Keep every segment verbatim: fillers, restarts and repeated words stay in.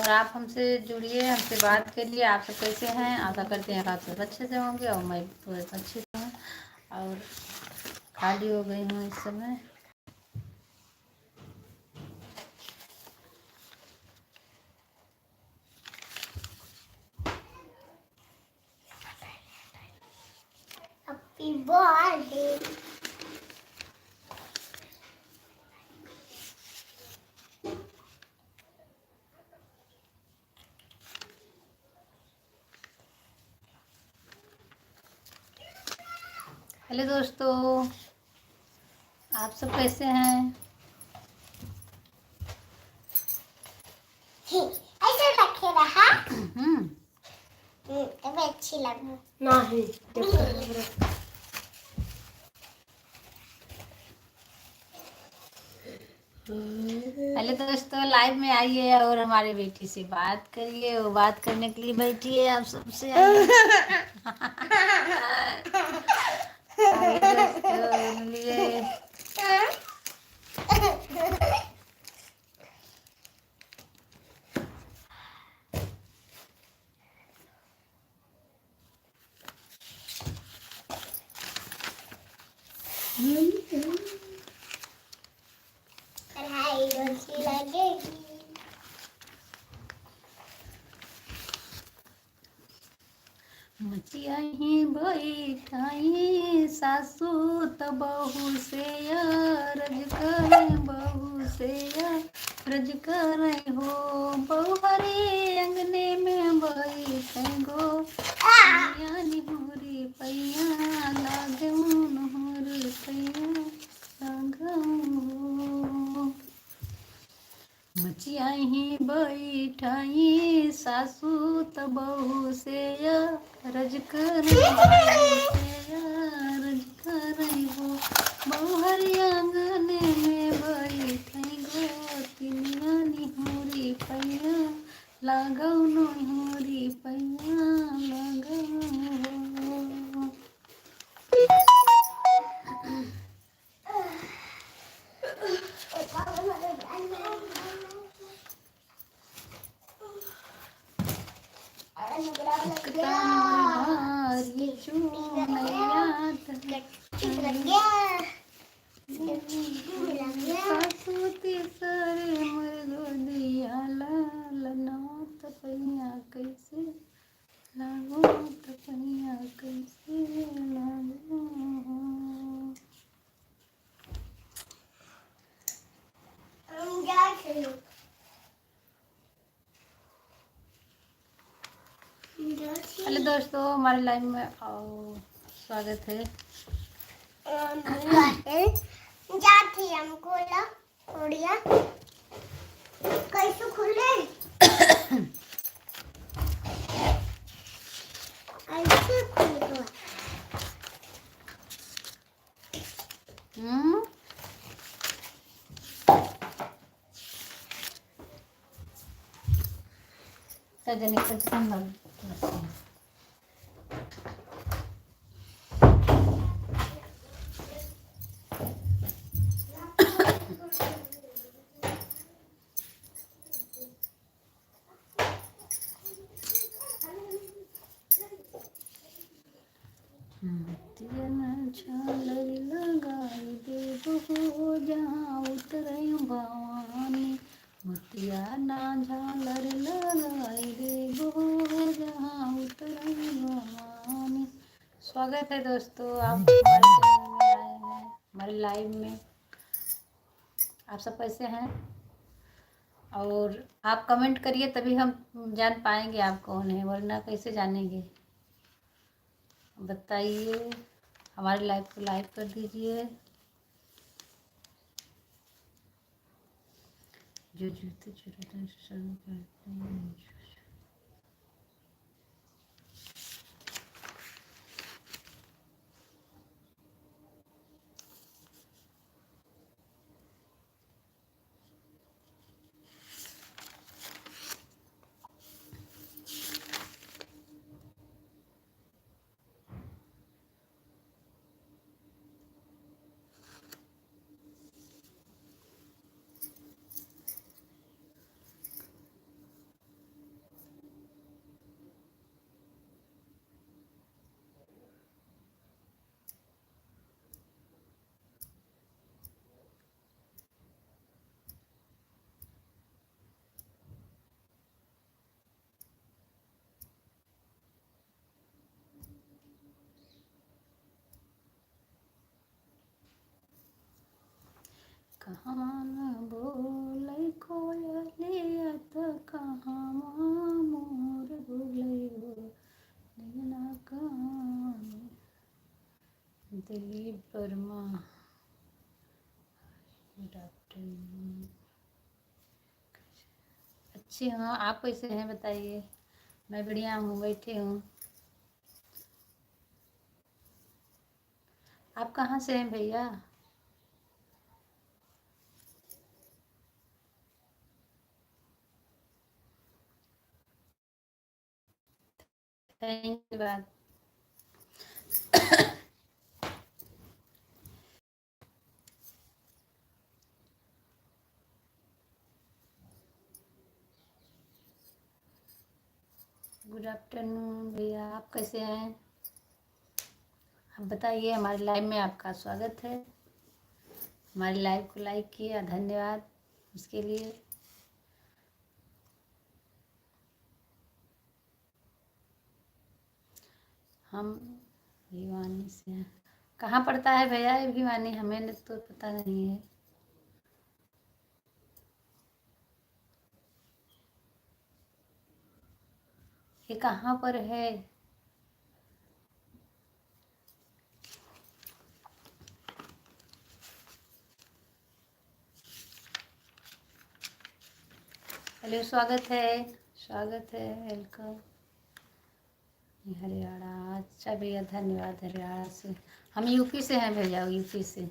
और आप हमसे जुड़िए, हमसे बात करिए। आप सब कैसे हैं? आशा करते हैं आप सब अच्छे से होंगे और मैं बहुत अच्छे से हूँ। और खाली हो गई हूँ इस समय। Happy birthday। हेलो दोस्तों, आप सब कैसे हैं? ऐसे रखे रहा। हम्म। हम्म, तभी अच्छी लगे। नहीं। हेलो दोस्तों, लाइव में आइए और हमारे बेटी से बात करिए। वो बात करने के लिए बैठी है, आप सबसे। आइए। आइए दोस्तों, मिलिए। कढ़ाई रोटी लगेगी। मचिया ही बैठाई सासू त बहू से अरज करे, बहू से अरज करे हो। बहू हरे अंगने में बैठे गो, कनिया निहुरी पैया, लागे मुनहुरी पैया, लागे हो। मचिया ही बैठाई सासू त बहू से अरज करे, बहू से अरज करे हो। बहू हरे आंगन में बैठे गोतिनिया निहुरी पैया, लागौ निहुरी पैया, लागौ हो। सासू तीसरे मोर गोदिया लाल, नात पैया कैसे लागो, त पैया कैसे लागो। हेलो दोस्तों, हमारे लाइव में आओ, स्वागत है। जाती हमको ला उड़िया कैसे खुले? कैसे खुले? हम्म। सजनी कुछ संभल। मोतिया ना झालर लगाई देबो हो, जहाँ उतरे भवानी। मोतिया ना झालर लगाई देबो हो, जहाँ उतरे भवानी। स्वागत है दोस्तों, आप हमारे चैनल में आए हैं, हमारे लाइव में। आप सब कैसे हैं? और आप कमेंट करिए, तभी हम जान पाएंगे आप कौन हैं, वरना कैसे जानेंगे? बताइए, हमारे लाइव को लाइक कर दीजिए। जो जूते चुराते हैं, शर्म करते हैं। कहाँ बोलै कोयलिया त कहाँ मोर बोलै हो, नैना कहाँ। दिलीप वर्मा, good afternoon। अच्छी हूँ, आप कैसे हैं बताइए? मैं बढ़िया हूँ, बैठी हूँ। आप कहाँ से हैं भैया? धन्यवाद। Good afternoon भैया, आप कैसे हैं? आप बताइए, हमारे live में आपका स्वागत है। हमारे live को like किया, धन्यवाद उसके लिए। हम भिवानी से हैं। कहाँ पड़ता है भैया ये भिवानी? हमें न तो पता नहीं है। ये कहाँ पर है? Hello, स्वागत है, स्वागत है, welcome। हरियाणा, अच्छा भैया, धन्यवाद। हरियाणा से, हम यूपी से हैं भैया, यूपी से,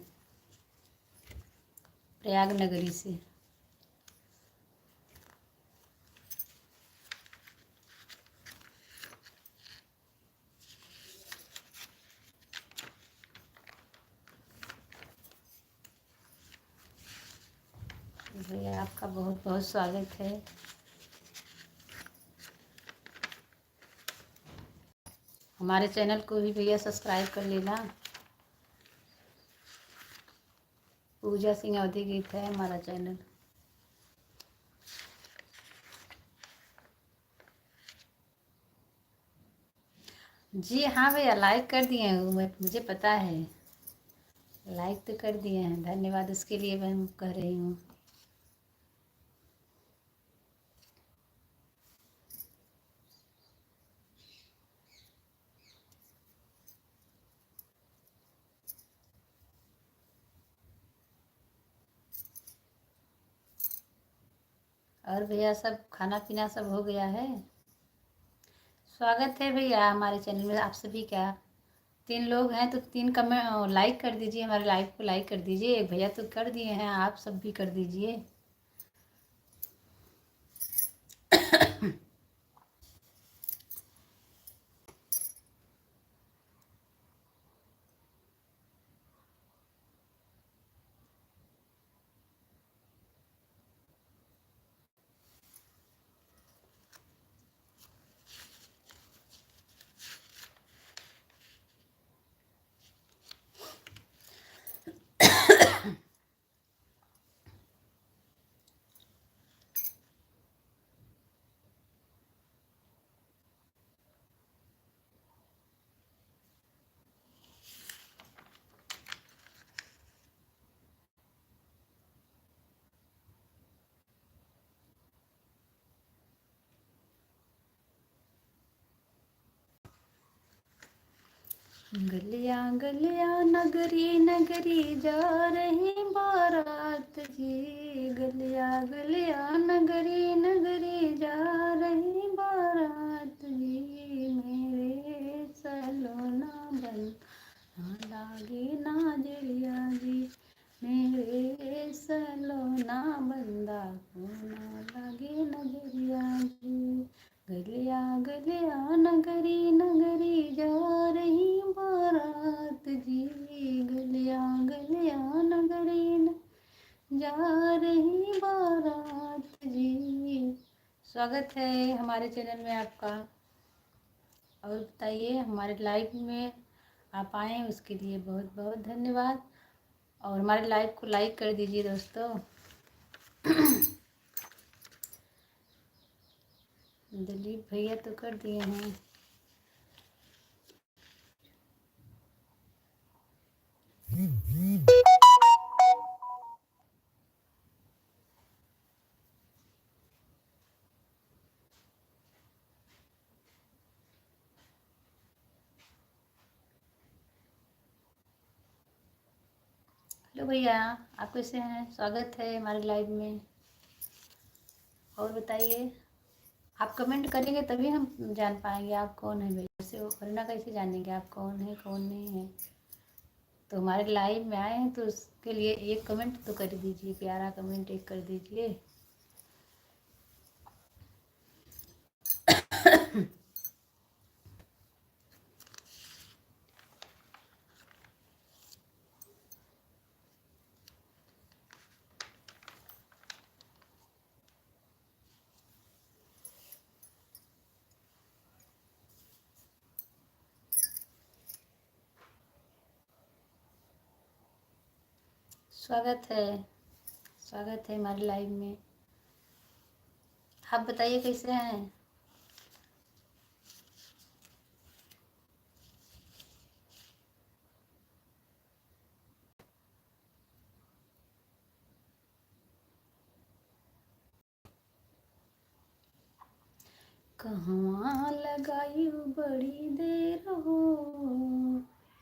प्रयाग नगरी से। भैया, आपका बहुत बहुत स्वागत है। हमारे channel को भी भैया subscribe कर लेना। पूजा सिंह अवधी गीत है हमारा channel। जी हाँ भैया, like कर दिए हैं, मैं, मुझे पता है, like तो कर दिए हैं, धन्यवाद उसके लिए मैं कह रही हूँ। और भैया, सब खाना पीना सब हो गया है? स्वागत है भैया हमारे channel में आप सभी का। तीन लोग हैं तो तीन कमें-, like कर दीजिए, हमारे live को like कर दीजिए। एक भैया तो कर दिए हैं, आप सब भी कर दीजिए। गलिया गलिया नगरी नगरी जा रही बारात जी, गलिया गलिया नगरी नगरी जा रही बारात जी, मेरे सलोना बन ना लागे नजरिया जी, मेरे सलोना बंदा को ना लागे नजरिया जी। गलिया गलिया नगरी नगरी जा रही बारात जी, गलिया गलिया नगरी न-, जा रही बारात जी। स्वागत है हमारे channel में आपका। और बताइए, हमारे live में आप आए, उसके लिए बहुत बहुत धन्यवाद। और हमारे live को like कर दीजिए दोस्तों। दिलीप भैया तो कर दिए हैं। तो भैया, आप कैसे हैं? स्वागत है हमारे लाइव में। और बताइए, आप कमेंट करेंगे तभी हम जान पाएंगे आप कौन है भैया, ऐसे वरना कैसे जानेंगे आप कौन है, कौन नहीं है। तो हमारे लाइव में आए हैं तो उसके लिए एक कमेंट तो कर दीजिए, प्यारा कमेंट एक कर दीजिए। स्वागत है, स्वागत है हमारे लाइव में। आप बताइए कैसे हैं? कहवा लगायु बड़ी देर हो,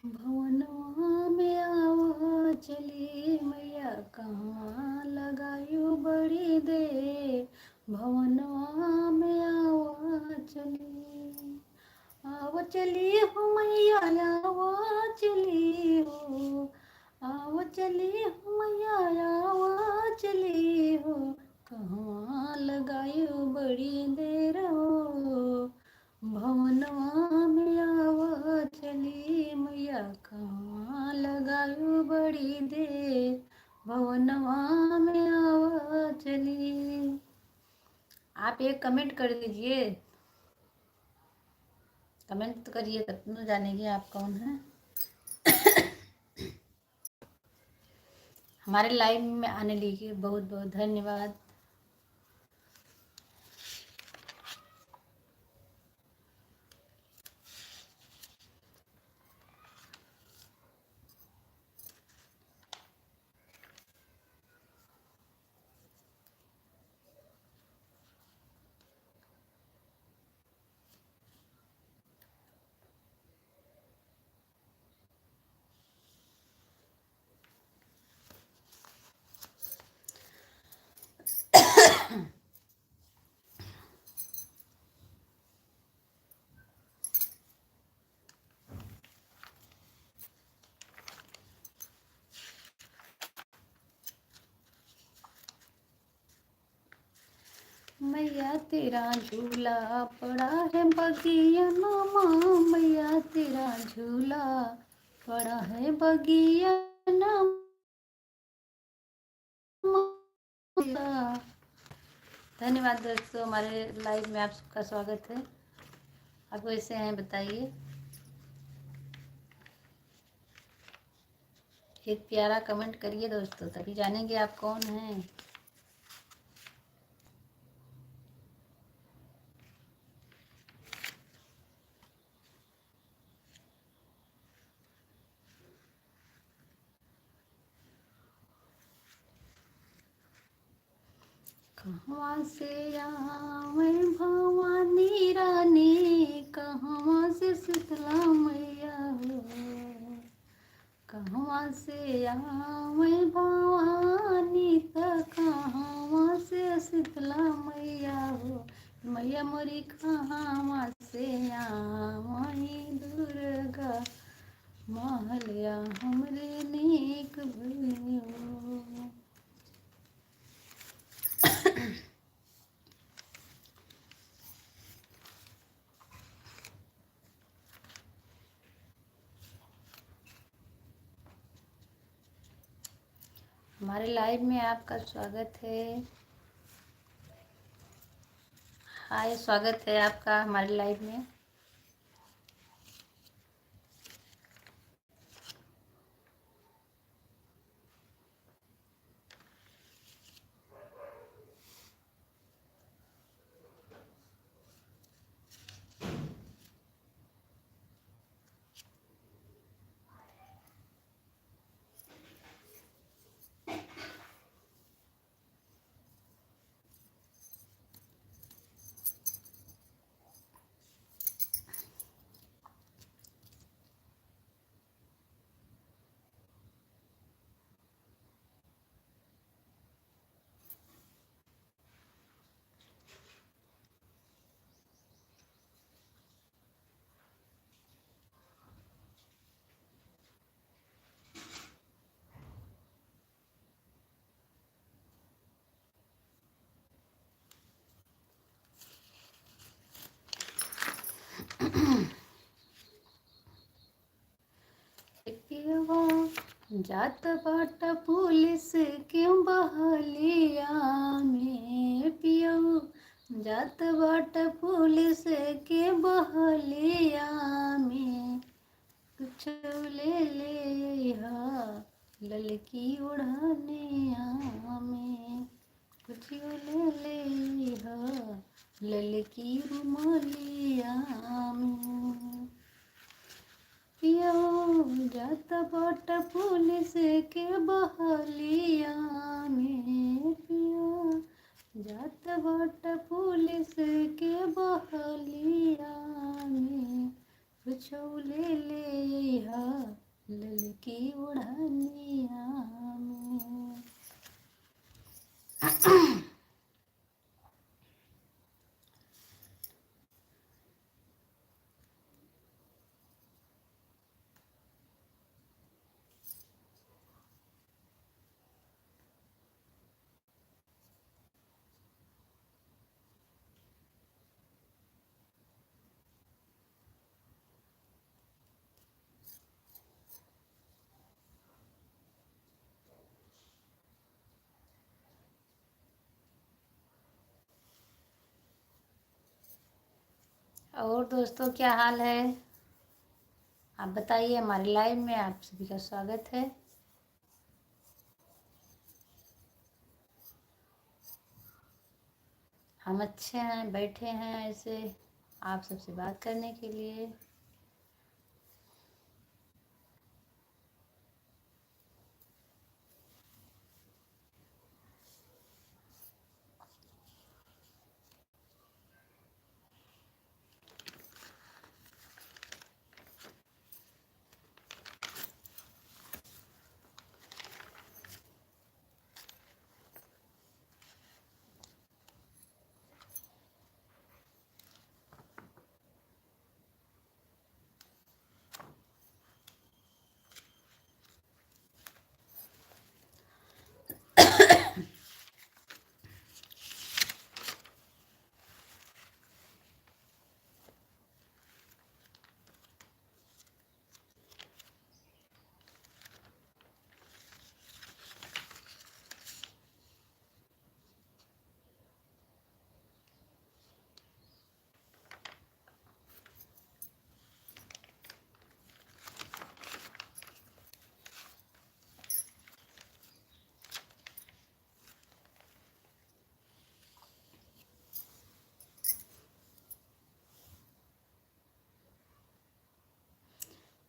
भवनवा में आवा चली मैया। कहवा लगायु बड़ी देर, भवनवा में आवा चली। आवा चली हो मैया, आवा चली हो, आवा चली हो मैया, आवा चली हो। कहवा लगायु बड़ी देर हो, भवनवा में आवा चली मैया। कहवा लगायु बड़ी देर, भवनवा में आवा चली। आप एक कमेंट कर दीजिए, कमेंट तो करिए, तब तो जानेंगे आप कौन हैं। हमारे लाइव में आने के लिए बहुत बहुत धन्यवाद। मैया तेरा झूला पड़ा है बगिया नमा, मैया तेरा झूला पड़ा है बगिया नमा। धन्यवाद दोस्तों, हमारे लाइव में आप सबका स्वागत है। आप कैसे हैं बताइए, एक प्यारा कमेंट करिए दोस्तों, तभी जानेंगे आप कौन हैं। कहवा से आवे भवानी रानी, कहवा से शीतला मैया हो। कहवा से आवे भवानी त कहवा से शीतला मैया हो। मैया मोरी कहवा से आवे दुर्गा महलिया हमरे नीक भइल हो। हमारे लाइव में आपका स्वागत है। हाय, स्वागत है आपका हमारे लाइव में। पियवा जात बाट पुलिस के बहलिया में, पियऊ जात बाट पुलिस के बहलिया में, कुछ ले ले हा ललकी ओढ़निया में, कुछ ले ले हा ललकी रुमालिया में। पिया जात बाट पुलिस के बहलिया में, पिया जात बाट पुलिस के बहलिया में, कुछ ले ले हा ललकी ओढ़निया में। और दोस्तों, क्या हाल है? आप बताइए, हमारे लाइव में आप सभी का स्वागत है। हम अच्छे हैं, बैठे हैं ऐसे आप सबसे बात करने के लिए।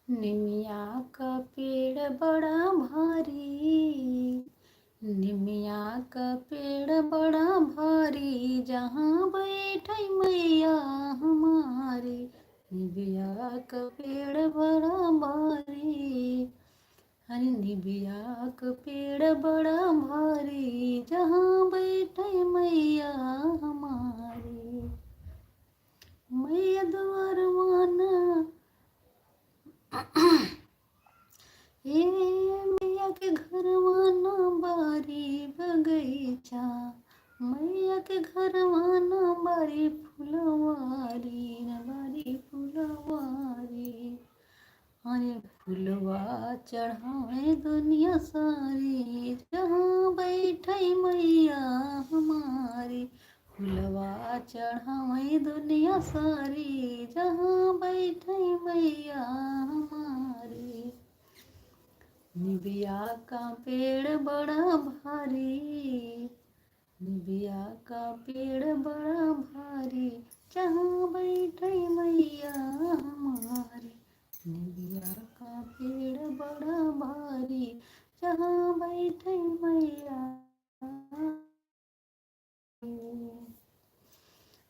निमिया का पेड़ बड़ा भारी, निमिया का पेड़ बड़ा भारी, जहाँ बैठे मैया हमारी। निमिया का पेड़ बड़ा भारी, अरे निमिया का पेड़ बड़ा भारी, जहाँ बैठे मैया हमारी। मैया दुआरवा ना, ए मैया के घरवा ना बारी बगैचा, मैया के घरवा ना बारी फुलवारी, ना बारी फुलवारी। अरे फुलवा चढ़ावे दुनिया सारी, जहाँ बैठे मैया हमारी। फुलवा चढ़ावे दुनिया सारी, जहाँ बैठे मैया हमारी। निबिया का पेड़ बड़ा भारी, निबिया का पेड़ बड़ा भारी, जहाँ बैठे मैया हमारी। निबिया का पेड़ बड़ा भारी, जहाँ बैठे मैया।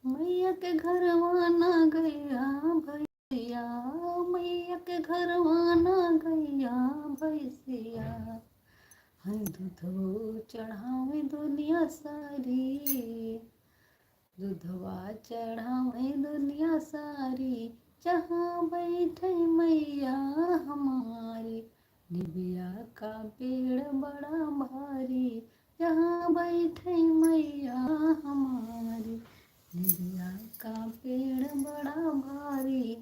मैया के घरवा ना गैया भैया, मैया के घरवा ना गैया भैसिया। है दूधवो चढ़ावे दुनिया सारी, दूधवा चढ़ावे दुनिया सारी, जहाँ बैठे मैया हमारी। निबिया का पेड़ बड़ा भारी, जहाँ बैठे मैया हमारी। निबिया का पेड़ बड़ा भारी,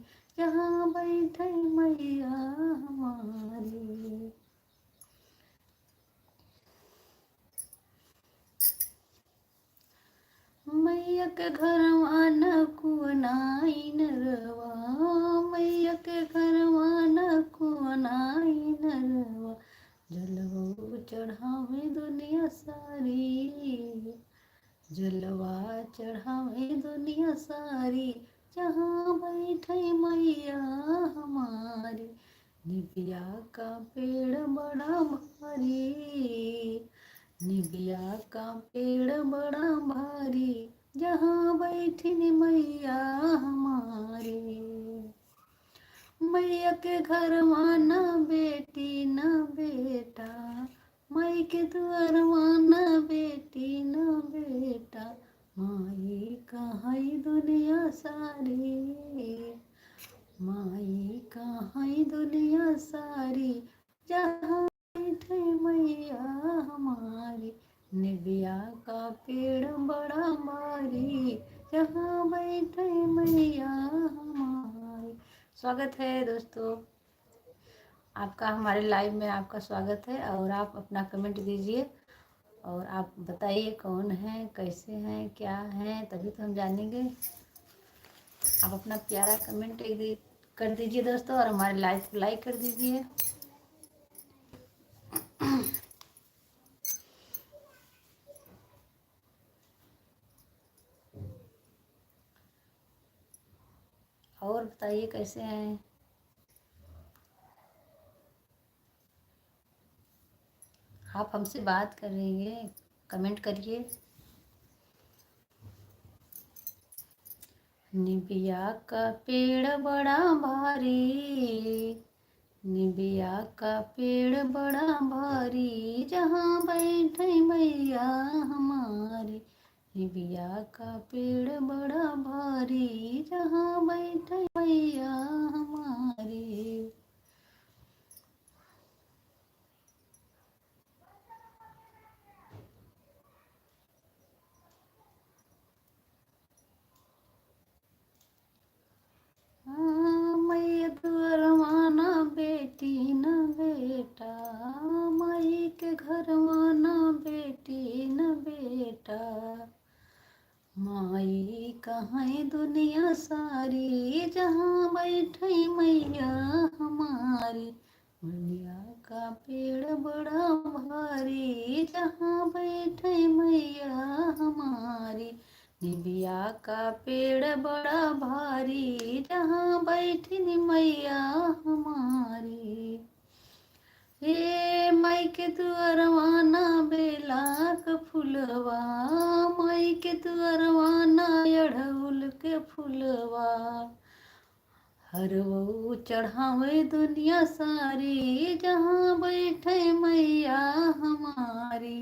के घरवा न कुआनाई नरवा, मैया के घरवा न कुआनाई नरवा, जलवा चढ़ावे दुनिया सारी, जलवा चढ़ावे दुनिया सारी, जहाँ बैठे मैया हमारी। निबिया का पेड़ बड़ा भारी, निबिया का पेड़ बड़ा भारी, जहाँ बैठिन मैया हमारी। मैया के घरवा ना बेटी ना बेटा, माई के दुआरवा ना बेटी ना बेटा, माई कहाई दुनिया सारी, माई कहाई दुनिया सारी, जहाँ बैठे मैया हमारी। निबिया का पेड़ बड़ा भारी, जहाँ बैठे मैया हमारी। स्वागत है दोस्तों, आपका हमारे लाइव में आपका स्वागत है। और आप अपना कमेंट दीजिए और आप बताइए कौन है, कैसे हैं, क्या हैं, तभी तो हम जानेंगे। आप अपना प्यारा कमेंट एक दे-, कर दीजिए दोस्तों, और हमारे लाइव को लाइक कर दीजिए। और बताइए कैसे हैं आप, हमसे बात कर रही हैं, कमेंट करिए। निबिया का पेड़ बड़ा भारी, निबिया का पेड़ बड़ा भारी, जहाँ बैठे मैया हमारी। निबिया का पेड़ बड़ा भारी, जहाँ बैठे मैया हमारी। हाँ, मैया दुआरवा ना बेटी ना बेटा, माई के घरवा ना बेटी ना बेटा, माई कहाई दुनिया सारी, जहाँ बैठे मैया हमारी। निबिया का पेड़ बड़ा भारी, जहाँ बैठे मैया हमारी। निबिया का पेड़ बड़ा भारी, जहाँ बैठिन मैया हमारी। हे माई के दुआरवा ना बेला क फुलवा, माई के दुआरवा ना अड़हुल के फुलवा। हरवो चढ़ावे दुनिया सारी, जहाँ बैठे मैया हमारी।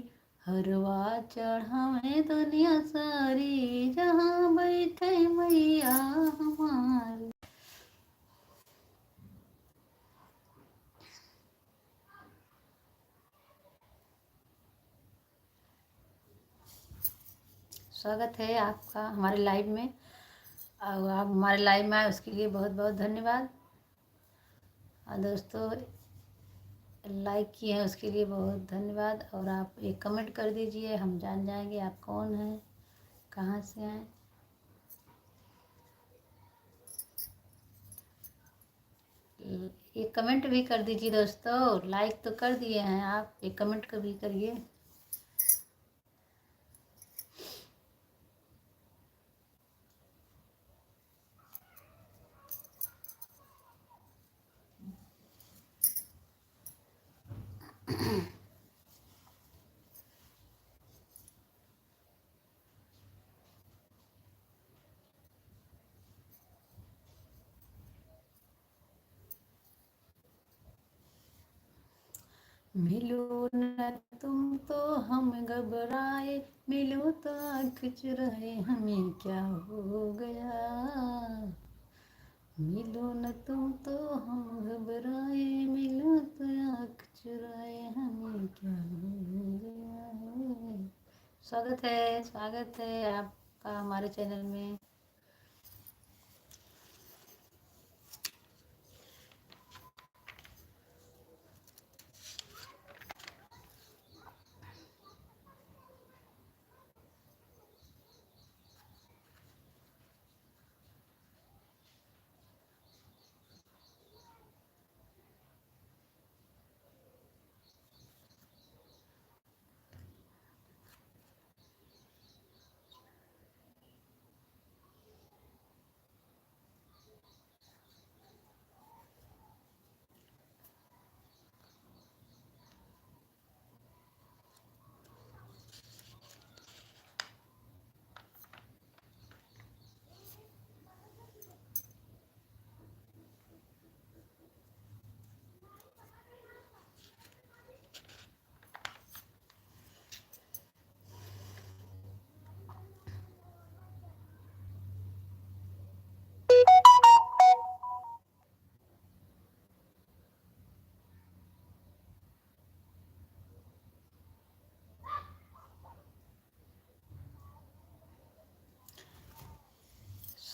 हरवा चढ़ावे दुनिया सारी, जहाँ बैठे मैया हमारी। स्वागत है आपका हमारे लाइव में, और आप हमारे लाइव में आए उसके लिए बहुत बहुत धन्यवाद। और दोस्तों, लाइक किए हैं उसके लिए बहुत धन्यवाद, और आप एक कमेंट कर दीजिए, हम जान जाएंगे आप कौन हैं, कहाँ से हैं। एक कमेंट भी कर दीजिए दोस्तों, लाइक तो कर दिए हैं आप, एक कमेंट भी करिए। मिलो न तुम तो हम घबराए, मिलो तो आँख चुराए, हमें क्या हो गया। मिलो न तुम तो हम घबराए, मिलो तो आँख चुराए, हमें क्या हो गया है। स्वागत है, स्वागत है आपका हमारे चैनल में।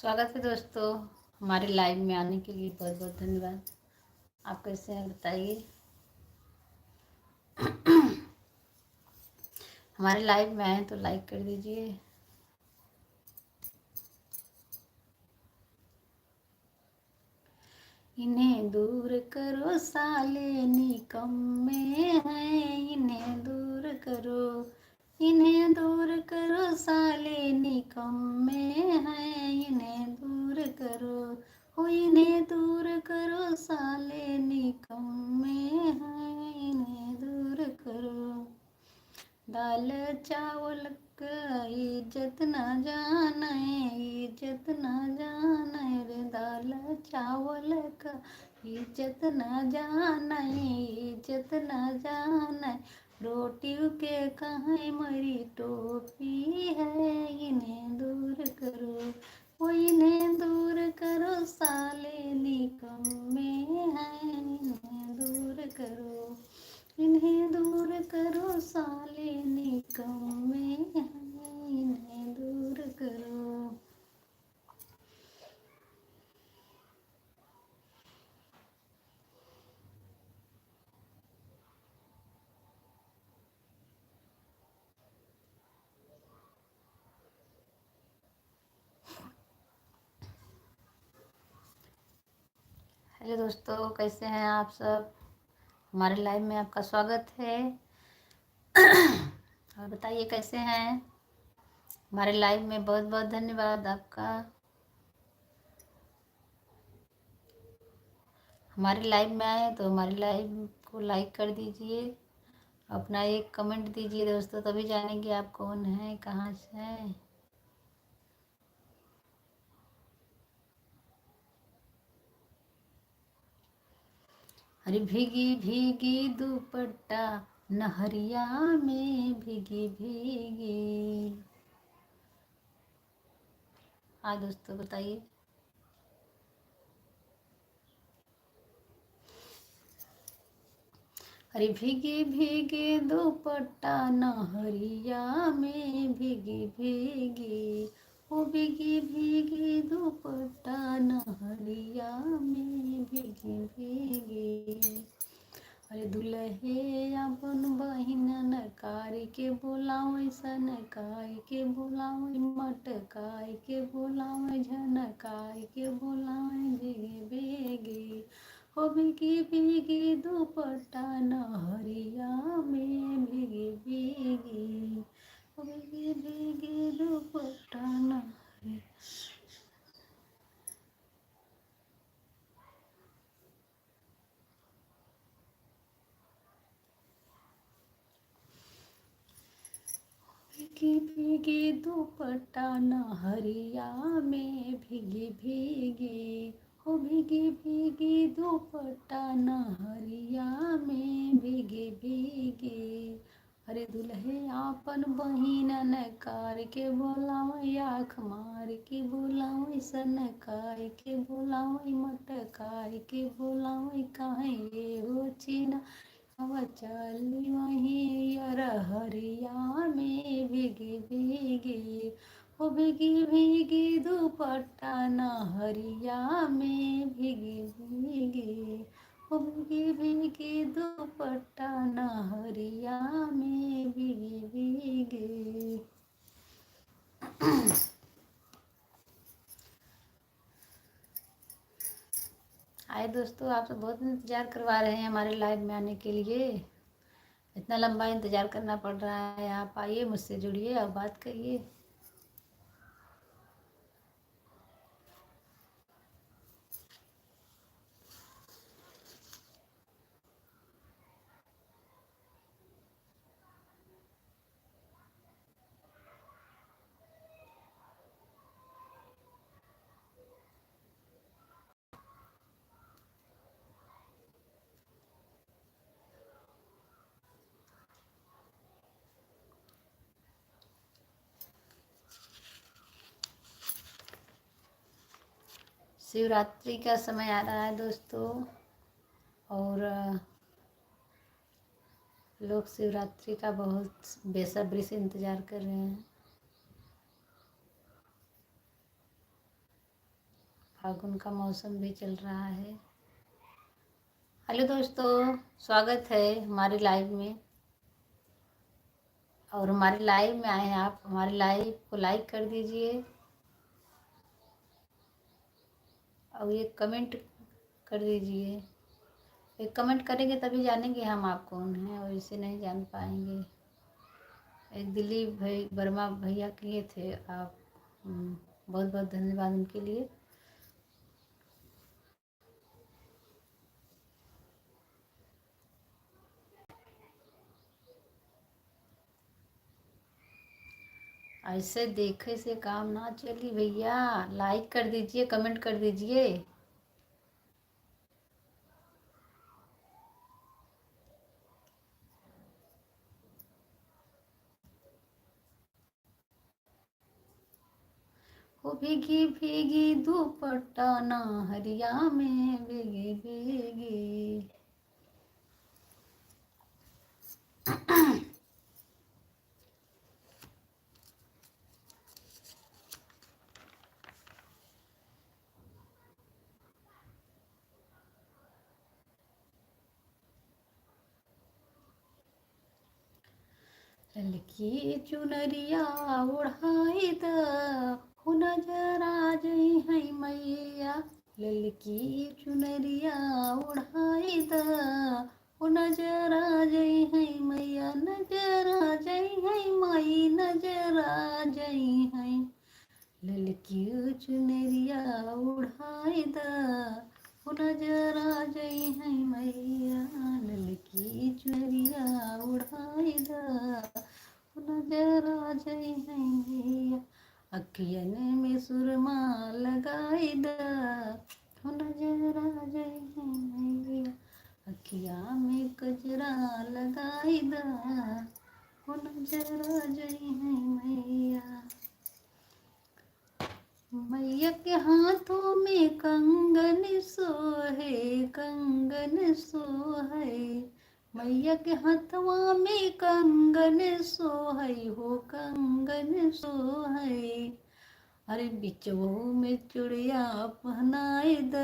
स्वागत है दोस्तों, हमारे लाइव में आने के लिए बहुत बहुत धन्यवाद। आप कैसे हैं बताइए। हमारे लाइव में आए तो लाइक कर दीजिए। इन्हें दूर करो, साले निकम्मे हैं, इन्हें दूर करो, इन्हें दूर करो, साले निकम्मे हैं, इन्हें दूर करो, ओ इन्हें दूर करो, साले निकम्मे हैं, इन्हें दूर करो। दाल चावल क इज्जत ना जाने, इज्जत ना जाने रे, दाल चावल क इज्जत ना जाने, इज्जत ना जाने। रोटी के कहे मरी टोपी है, इन्हें दूर करो, ओ इन्हें दूर करो, साले निकम्मे हैं, इन्हें दूर करो, इन्हें दूर करो, साले निकम्मे हैं, इन्हें दूर करो। हेलो दोस्तों, कैसे हैं आप सब? हमारे लाइव में आपका स्वागत है। और बताइए कैसे हैं? हमारे लाइव में बहुत बहुत धन्यवाद आपका। हमारे लाइव में आए तो हमारे लाइव को लाइक कर दीजिए, अपना एक कमेंट दीजिए दोस्तों, तभी जानेंगे आप कौन हैं, कहाँ से हैं। अरे भीगी भीगी दुपट्टा नहरिया में भीगी भीगी। हाँ दोस्तों, बताइए। अरे भीगी भीगी दुपट्टा नहरिया में भीगी भीगी, ओ भीगी भीगी दुपट्टा नहरिया में भीगी भीगी। अरे दुलहे अपन बहिनन कारी के बोलावे, सनकाई के बोलावे, मटकाई के बोलावे, झनकाई के बोलावे, भीगी भीगी, ओ भीगी भीगी दुपट्टा नहरिया में भीगी भीगी, ओ भीगी भीगी दुपट्टा नहरिया। भीगी भीगी दुपट्टा नहरिया में भीगी भीगी, हो भीगी भीगी दुपट्टा नहरिया में भीगी भीगी। अरे दुलहे आपन बहिनन कारी के बोलावे, आँख मारी के बोलावे, सनकाई के बोलावे, मटकाई के बोलावे, काहे ये हो चीना, अब चली वहीं अरहरिया में भीगी भीगी, हो भीगी भीगी दुपट्टा नहरिया में भीगी भीगी, हो भीगी भीगी दुपट्टा नहरिया में भीगी भीगी। आए दोस्तों, आप सब बहुत इंतज़ार करवा रहे हैं हमारे लाइव में आने के लिए। इतना लंबा इंतज़ार करना पड़ रहा है। आप आइए, मुझसे जुड़िए और बात करिए। शिवरात्रि का समय आ रहा है दोस्तों, और लोग शिवरात्रि का बहुत बेसब्री से इंतज़ार कर रहे हैं। फागुन का मौसम भी चल रहा है। हेलो दोस्तों, स्वागत है हमारे लाइव में। और हमारे लाइव में आए हैं आप, हमारे लाइव को लाइक कर दीजिए और ये कमेंट कर दीजिए। एक कमेंट करेंगे तभी जानेंगे हम आप कौन हैं, और इसे नहीं जान पाएंगे। एक दिलीप भाई वर्मा भैया किए थे आप, हम्म, बहुत बहुत धन्यवाद उनके लिए। ऐसे देखे से काम ना चली भैया, लाइक कर दीजिए, कमेंट कर दीजिए। हो भीगी भीगी दुपट्टा नहरिया में भीगी भीगी। ललकी चुनरिया ओढ़ाई द, हो नजर आ जइहैं मैया। ललकी चुनरिया ओढ़ाई द, हो नजर आ जइहैं मैया, नजर आ जइहैं माई, नजर आ जइहैं। ललकी चुनरिया ओढ़ाई द, हो नजर आ जइहैं मैया। ललकी चुनरिया ओढ़ाई द, हो नजर आ जइहैं मैया। अखियन में सुरमा लगाई द, हो नजर आ जइहैं मैया। अखिया में कजरा लगाई द, हो नजर आ जइहैं मैया। मैया के हाथों में कंगन सोहे, कंगन सोहे। मैया के हथवा में कंगन सोहे हो, कंगन सोहे। अरे बिचवो में चुड़िया पहनाई द,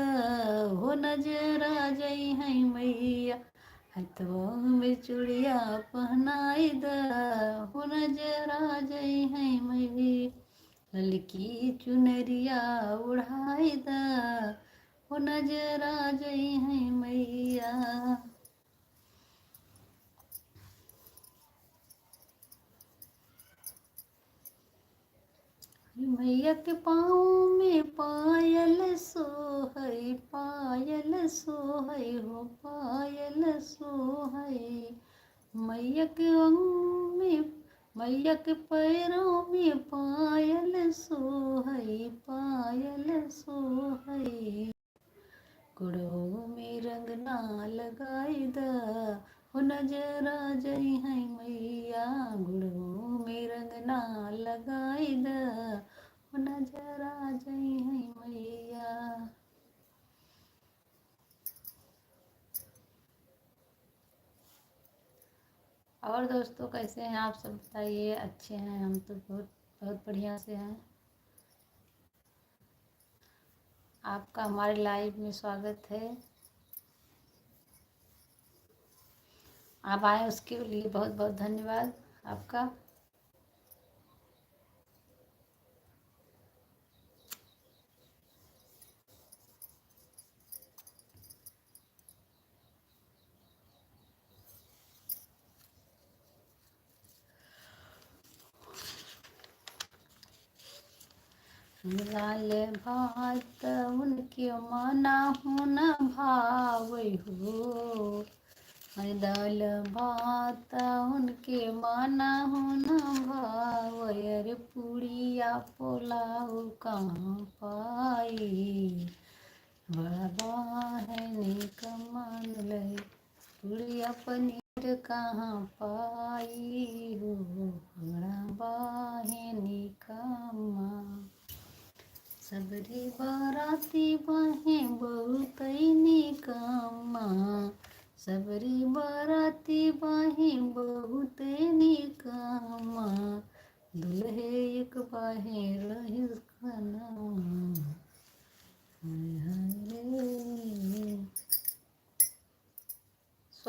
हो नजर आ जइहैं मैया। हथवा में चुड़िया पहनाई द, हो नजर आ जइहैं मैया। ललकी चुनरिया ओढ़ाई द, हो नजर आ जइहैं मैया। मैया के पाँव में पायल सोहै, पायल सोहै हो, पायल सोहै। मैया के अंग में, मैया के पैरों में पायल सोहै, पायल सोहै। गोड़ों में रंगना लगाई द, हो नजर आ जइहैं मैया। गोड़ों में रंगना लगाई द, हो नजर आ जइहैं मैया। और दोस्तों, कैसे हैं आप सब, बताइए। अच्छे हैं, हम तो बहुत, बहुत बढ़िया से हैं। आपका हमारे लाइव में स्वागत है। आप आए, उसके लिए बहुत बहुत धन्यवाद आपका। लाल भात उनके माना हो न भावै हो, दाल भात उनके माना हो न भावै। अरे पूड़िया पोलाव कहाँ पाई, बड़ा बाहनी कमान लई। पूड़िया पनीर कहाँ पाई हो, बड़ा बाहनी कमा। सबरी बाराती बाहें बहुतै निकम्मा, सबरी बाराती बाहें बहुतै निकम्मा। दुल्हे एक बाहें रहिस खना।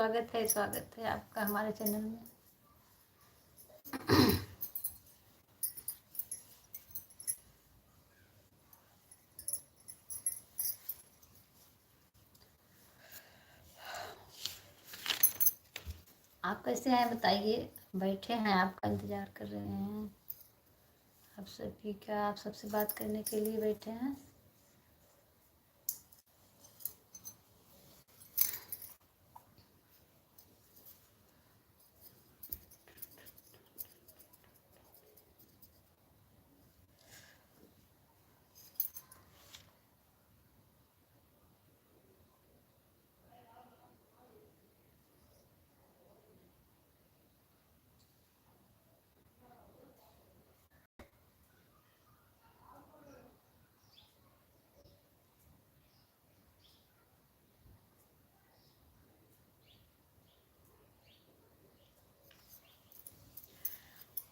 स्वागत है, स्वागत है आपका हमारे चैनल में। आप कैसे हैं बताइए, बैठे हैं, आपका इंतजार कर रहे हैं। आप सभी का, आप सबसे बात करने के लिए बैठे हैं।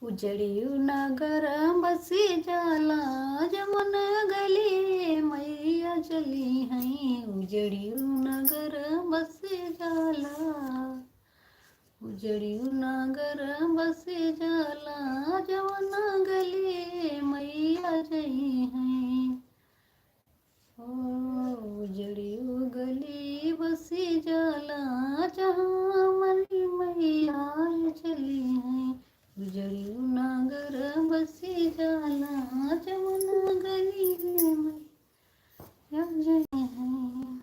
उजड़ियु नगर बसी जाला, जवन गली मैया चली हैं। उजड़ियु नगर बसी जाला, उजड़ियु नगर बसी जाला, जवन गली मैया जई हैं। ओ, उजड़ियु गली बसी जाला, जहाँ मरी मैया चली हैं। उजड़ियु नगर बसी जाला, जवन गली मैया जई हैं।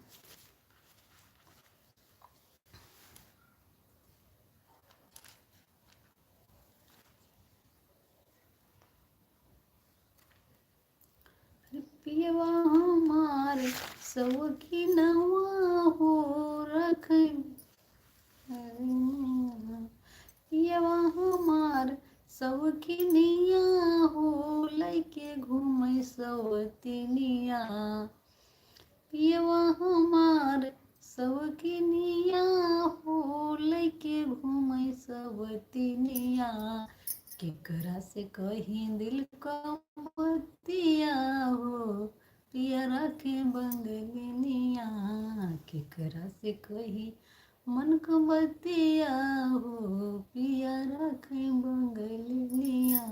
पियवा हमार सवखिनवा हो रख, पियवा हमार सवखिनिया हो, लइके घूमे सवतिनिया। पियवा हमार सवखिनिया हो, लइके घूमे सवतिनिया। केकरा से कही दिल क बतिया हो, पिया राखे बंगलिनिया। केकरा से कही मन क बतिया हो, पिया राखे बंगलिनिया।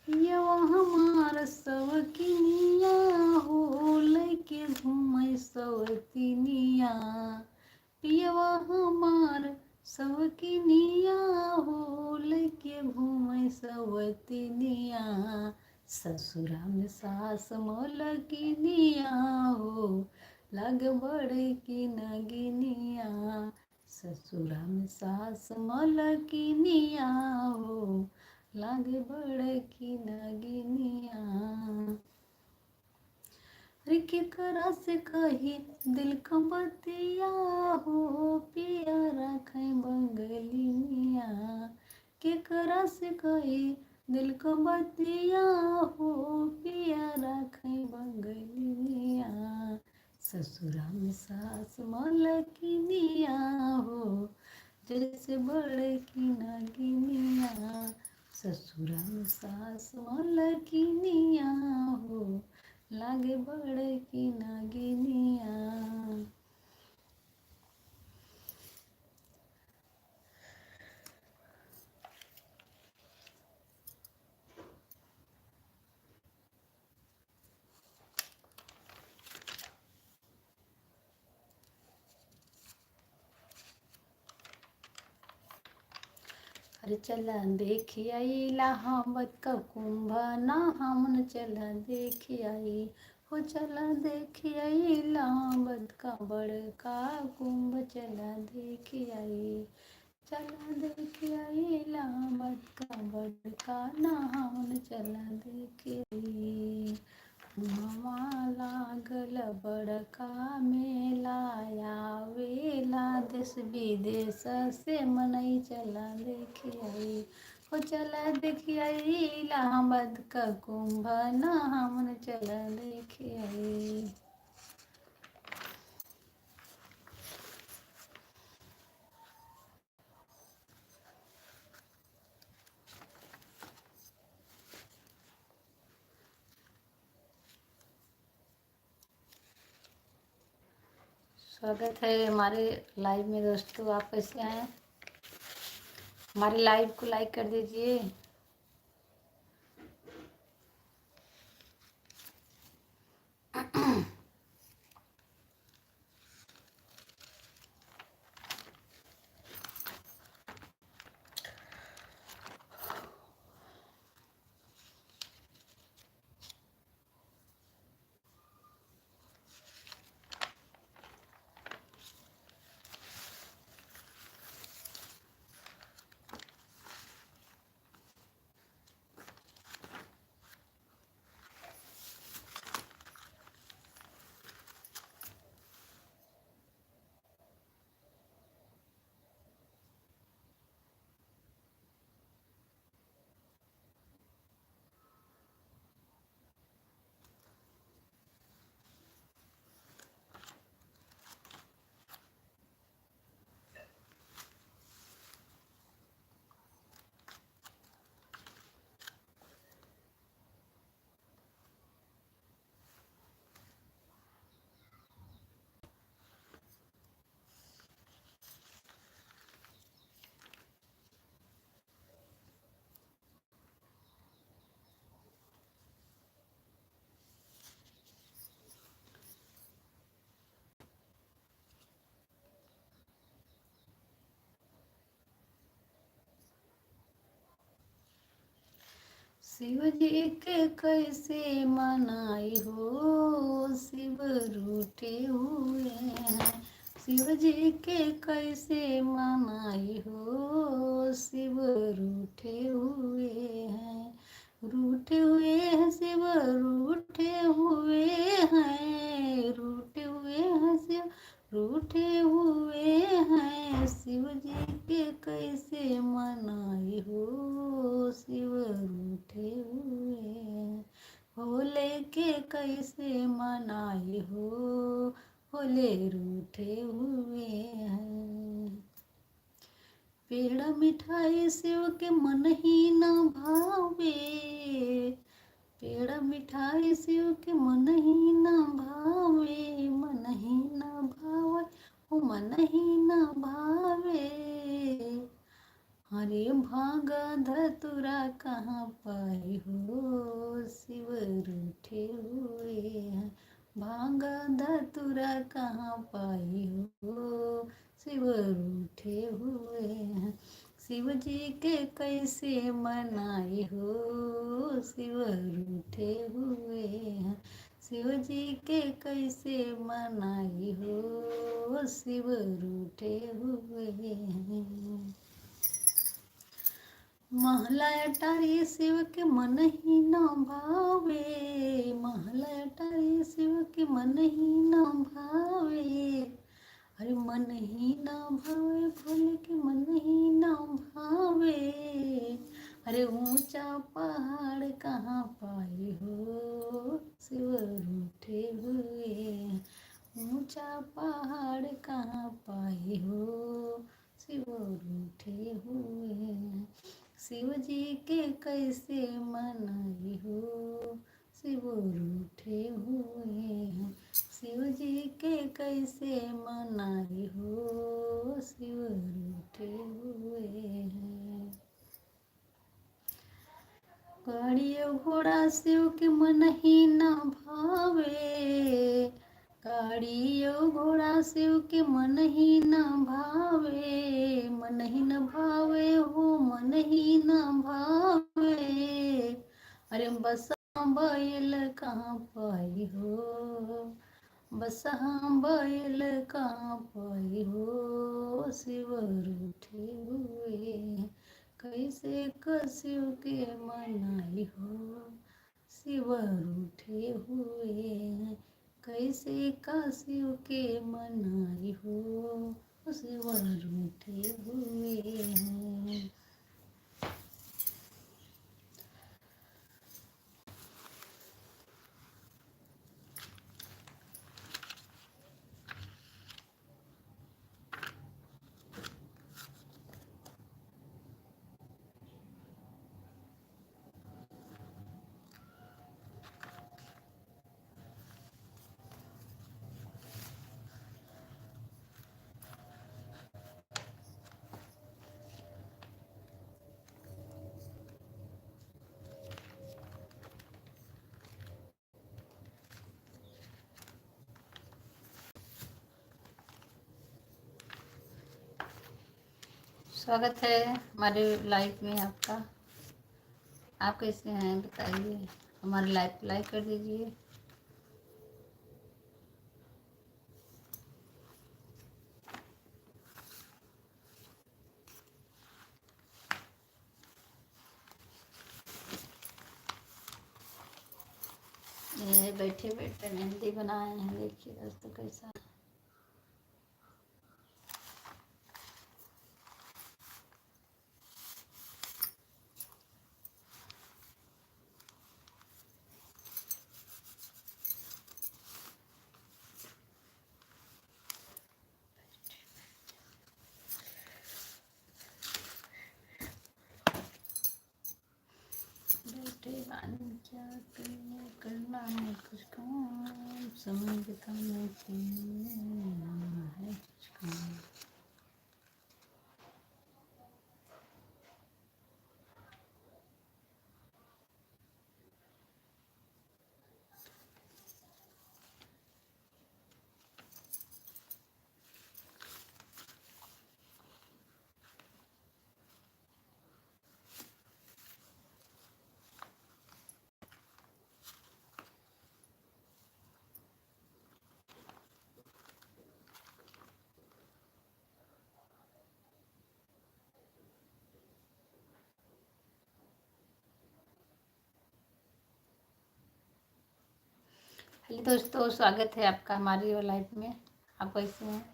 पियवा हमार सवकिनिया हो, लइके घूमे सवतिनिया। पियवा हमार सवकिनिया हो, लइके घूमे सवतिनिया। ससुरा में सास मलकिनिया हो, लाग बड़की नगिनिया। ससुरा में सास मलकिनिया हो, लागे बड़की नगिनिया। अरे केकरा से कही दिल क बतिया हो, पिया राखे बंगलिनिया। केकरा से कही दिल क बतिया हो, पिया राखे बंगलिनिया। ससुरा में सास मलकिनिया हो, जैसे बड़की नगिनिया। ससुरा में सास मलकिनिया हो, लागे बड़की नगिनिया। अरे चला देखि आइला हम बतका कुंभ ना हमन, चला देखि आई हो, चला देखि आइला बतका बड़का कुंभ, चला देखि आई। चला देखि आइला बतका बड़का ना हमन, चला देखि आई। उहवा लागल बड़का मेला, आवेला देश विदेश से मनई, चला देखि आई हो, चला देखि आइला बतका कुंभ ना हमन, चला देखि आई। स्वागत है हमारे लाइव में दोस्तों, आप कैसे हैं? हमारे लाइव को लाइक कर दीजिए। शिव जी के कैसे मनाई हो, शिव रूठे हुए हैं। शिव जी के कैसे मनाई हो, शिव रूठे हुए हैं। रूठे हुए हैं शिव, रूठे हुए हैं, रूठे हुए हैं शिव, रूठे हुए हैं। शिव जी के कैसे मनाई हो, शिव रूठे हुए हैं। भोले के कैसे मनाई हो, भोले रूठे हुए हैं। पेड़ा मिठाई शिव के मन ही ना भावे, पेड़ा मिठाई शिव के मन ही ना भावे, मन ही ना भावे, ओ मन ही ना भावे। अरे भांग धतुरा कहाँ पाई हो, शिव रूठे हुए हैं। भांग धतुरा कहाँ पाई हो, शिव रूठे हुए हैं। शिव जी के कैसे मनाई हो, शिव रूठे हुए हैं। शिव जी के कैसे मनाई हो, शिव रूठे हुए हैं। महला अटारी शिव के मन ही ना भावे, महला अटारी शिव के मन ही ना भावे। अरे मन ही ना भावे, भोले के मन ही ना भावे। अरे ऊंचा पहाड़ कहाँ पाई हो, शिव रूठे हुए। ऊंचा पहाड़ कहाँ पाई हो, शिव रूठे हुए। शिव जी के कैसे मनाई हो, शिव रूठे हुए हैं। शिव जी के कैसे मनाई हो, शिव रूठे हुए हैं। गाड़ी और घोड़ा शिव के मन ही ना भावे, गाड़ी और घोड़ा शिव के मन ही ना भावे, मन ही ना भावे हो, मन ही ना भावे। अरे बस बैल कहाँ पाई हो, बस बैल कहाँ पाई हो, शिव रूठे हुए। कैसे का शिव के मनाई हो, शिव रूठे हुए। कैसे का शिव के मनाई हो, शिव रूठे हुए हैं। स्वागत है हमारे लाइव में आपका। आप कैसे हैं बताइए, हमारे लाइव को लाइक कर दीजिए। ये बैठे बैठे मेहंदी बनाए हैं, देखिए दोस्तों कैसा। बैठे बानी क्या करना, करना है कुछ काम, समय बिताने के लिए है कुछ काम। हेलो दोस्तों, स्वागत है आपका हमारी लाइव में। आप कैसे हैं?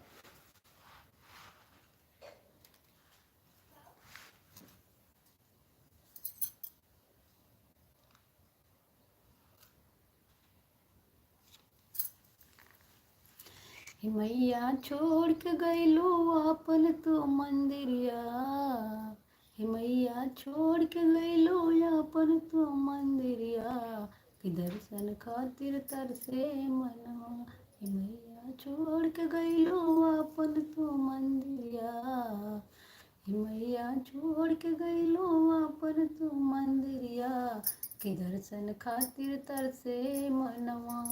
हे मैया छोड़ के गइलू आपन तू मंदिरिया, हे मैया छोड़ के गइलू आपन तू मंदिरिया, कि दर्शन खातिर तरसे मनवा। हे मैया छोड़ के गइलू आपन तू मंदिरिया, हे मैया छोड़ के गइलू आपन तू मंदिरिया, कि दर्शन खातिर तरसे मनवा।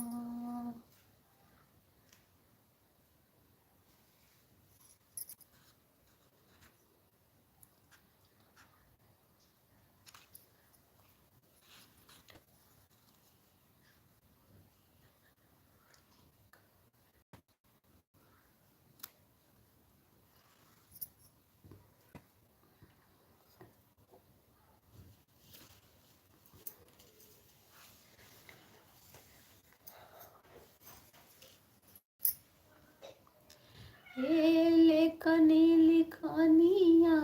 हे लेखनी लिखानिया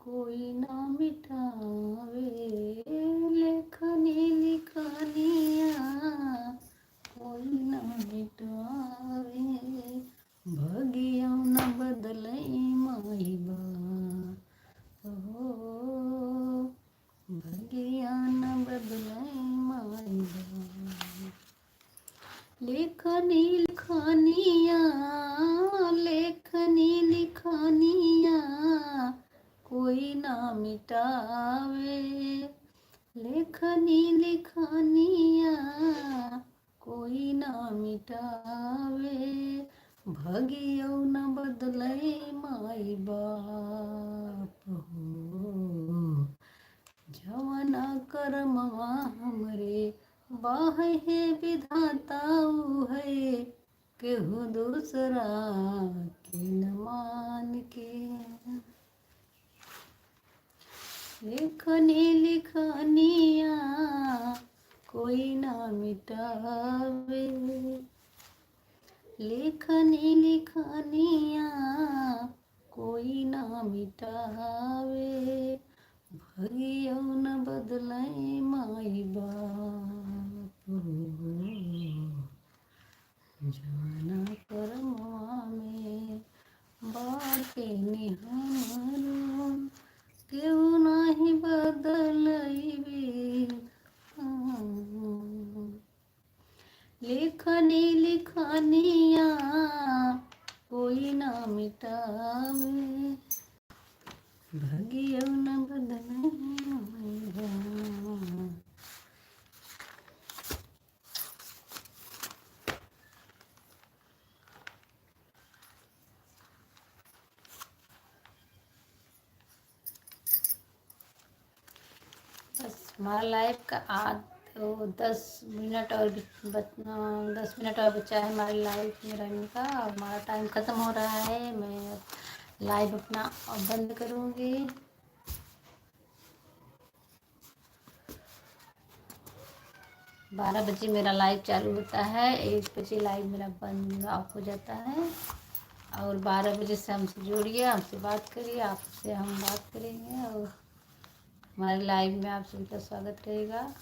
कोई ना मिटावे, लेखनी लिखानिया कोई ना मिटावे, भगिया न बदलई माई बाप हो, भगिया न बदलई माई बाप। लेखनी लिखानिया, लेखनी लिखानिया कोई ना मिटावे, लेखनी लिखानिया कोई ना मिटावे, भगियौ न बदलै माई बाप हो। जवना करमवा हमरे बाहे विधाता उहै, केहू दूसरा के न मान के। लेखनी लिखानिया कोई ना मिटावे, लेखनी लिखानिया कोई ना मिटावे, भगियौ न बदलै माई बाप हो। जवना करमवा में बाटे नि हमरो, केहू नाही बदलैबे। लेखनी लिखानिया कोई ना मिटावे, भगियौ न बदलैबे। हमारा लाइव का आध-, वो दस मिनट और बच-, बच-, अ, दस मिनट और बचा है हमारे लाइव में रहने का, और हमारा टाइम ख़त्म हो रहा है। मैं लाइव अपना अब बंद करूँगी। बारह बजे मेरा लाइव चालू होता है, एक बजे लाइव मेरा बंद, ऑफ हो जाता है। और बारह बजे से हमसे जुड़िए, हमसे बात करिए, आपसे हम बात करेंगे और हमारे लाइव में आप सभी का स्वागत रहेगा।